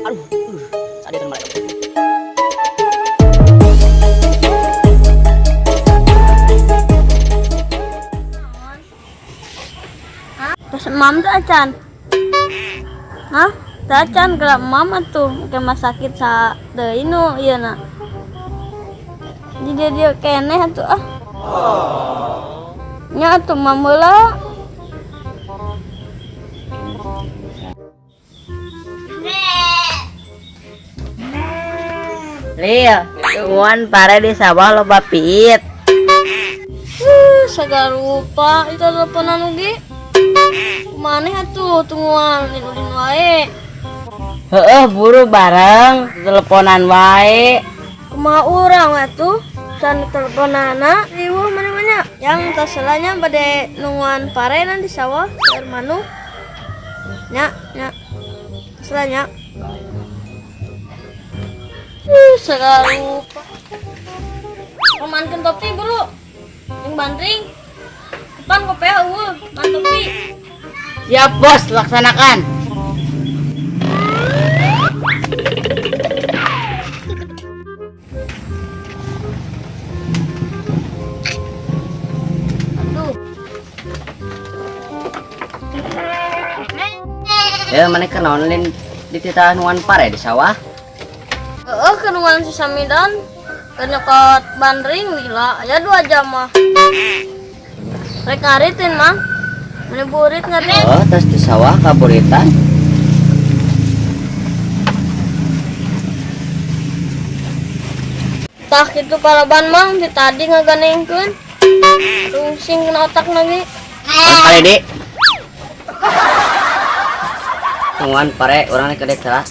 Aduh, sadar mereka. Terus mam tuh acan. Hah? Teu acan gerak mam atuh ke rumah sakit sa deui nu ieu na. Di dia dia keneh atuh ah. Nya atuh mam heula. Lil, tungguan pare di sawah loba piit. Segala rupa itu teleponan ugi. Maneh atuh tungguan ulin wae. Heeh, buru bareng teleponan wae. Kumaha urang atuh can teleponana riweuh maneh mah nya. Yang taselanya bade nungguan pare di sawah seueur manuk. Nya, nya. Taselanya. Segala rupa. Pamankeun topi buru. Jeung bandring. Depan kopea eueuh, man topi. Siap bos, laksanakan. Aduh. Ya, mana kenaon lin di titahan pare di sawah? Heeh, kenungan si Samidan. Keur nyokot bandring lila, aya 2 jam mah. Rek ngaritin mah. Meni burit ngarit. Oh, terus di sawah kaburitan. Tah kitu palaban mang di tadi ngaganengkeun. Rungsing kena otak lagi. Terus kali di. Tungguan pare urang rek ke lah.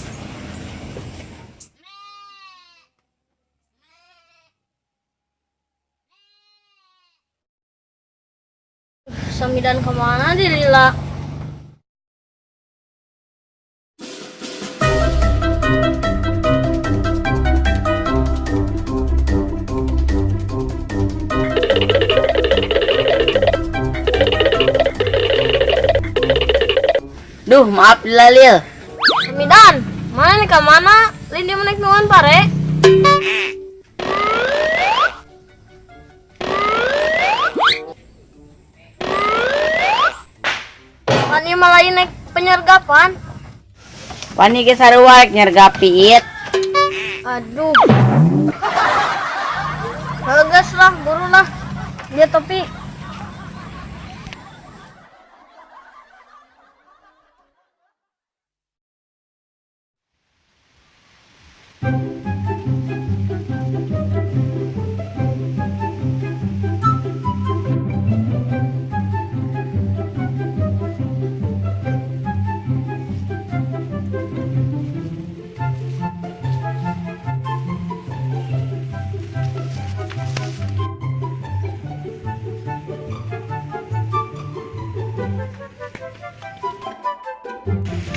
Samidan kemana di lila? Duh, maaf lila Lil. Samidan, mana nih kemana? Lin dia menaik nungan pare. Pani malah naik penyergapan. Pani ge sarua rek nyergap piit. Aduh. Gas lah, buru lah. Dia topi.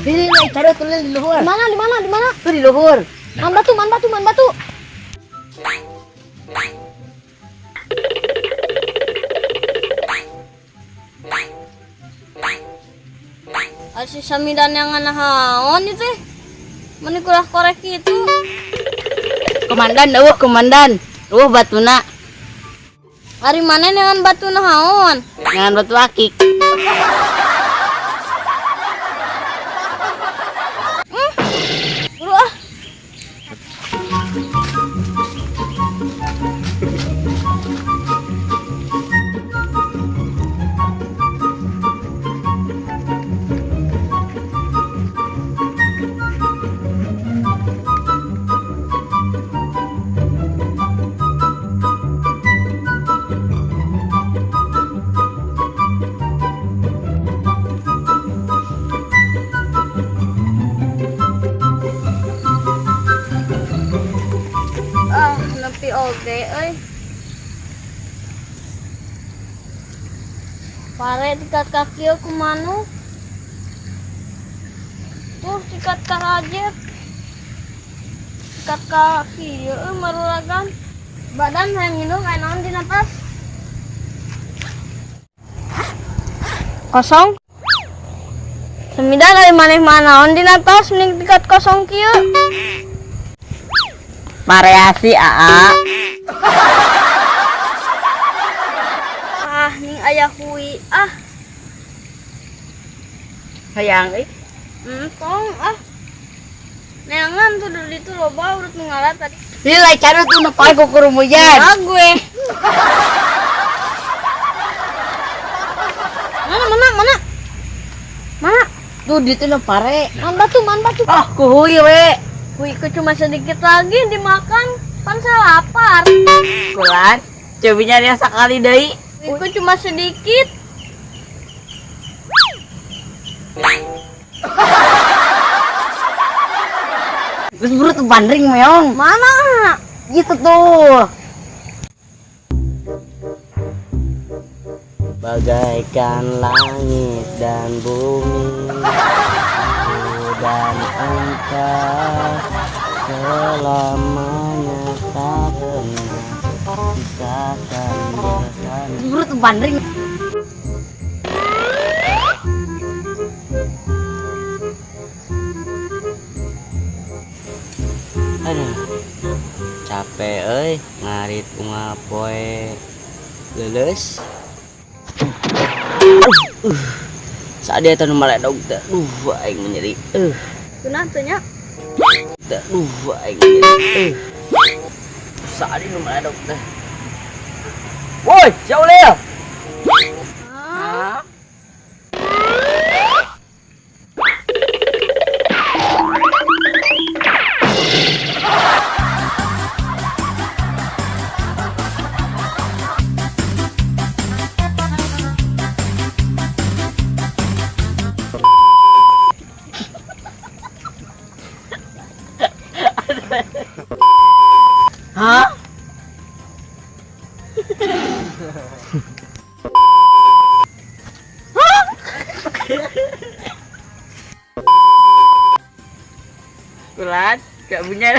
Lil, lil, cari tuh Lil di luhur. Di mana, di mana, di mana? Tuh di luhur. Man batu, man batu, man batu. Si Samidan yang nganahaon itu teh. Meni kurah korek itu. Komandan, eueuh komandan. Eueuh batuna. Ari maneh neangan batu naon? Neangan batu akik. Buru ah. Pare tikat kaki aku manuk. Tuh tikat karajet. Tikat kaki eueuh maruragan. Badan hayang minum aya naon dina tas? Kosong. Semidan ari maneh mah naon dina tas mending tikat kosong kieu. Variasi aa. Ah, ning aya hui ah. Hayang euy. Entong ah. Neangan tuh dulu itu loba urut nu ngala tadi. Lila cari tuh nu pae kukurumuyan. Ah gue. Mana mana mana? Mana? Tuh di nu pare. Man batu, man batu. Ah, kuhui we. Hui ku cuma sedikit lagi dimakan, pan saya lapar. Kulan, cobinya dia sekali deui. Hui ku cuma sedikit. Terus buru tuh bandring meong. Mana? Gitu tuh. Bagaikan langit dan bumi, aku dan engkau selamanya tak pernah pisahkan bersama. Buru tuh bandring. Aduh, capek euy ngarit unggal poe leuleus. Sadia teh nu maledog teh. Duh, aing nyeri. Kunaon teh nya? Duh, aing nyeri. Sadia nu maledog teh. Woi, si Ulil. Hah? Hah? Kulan, gak punya.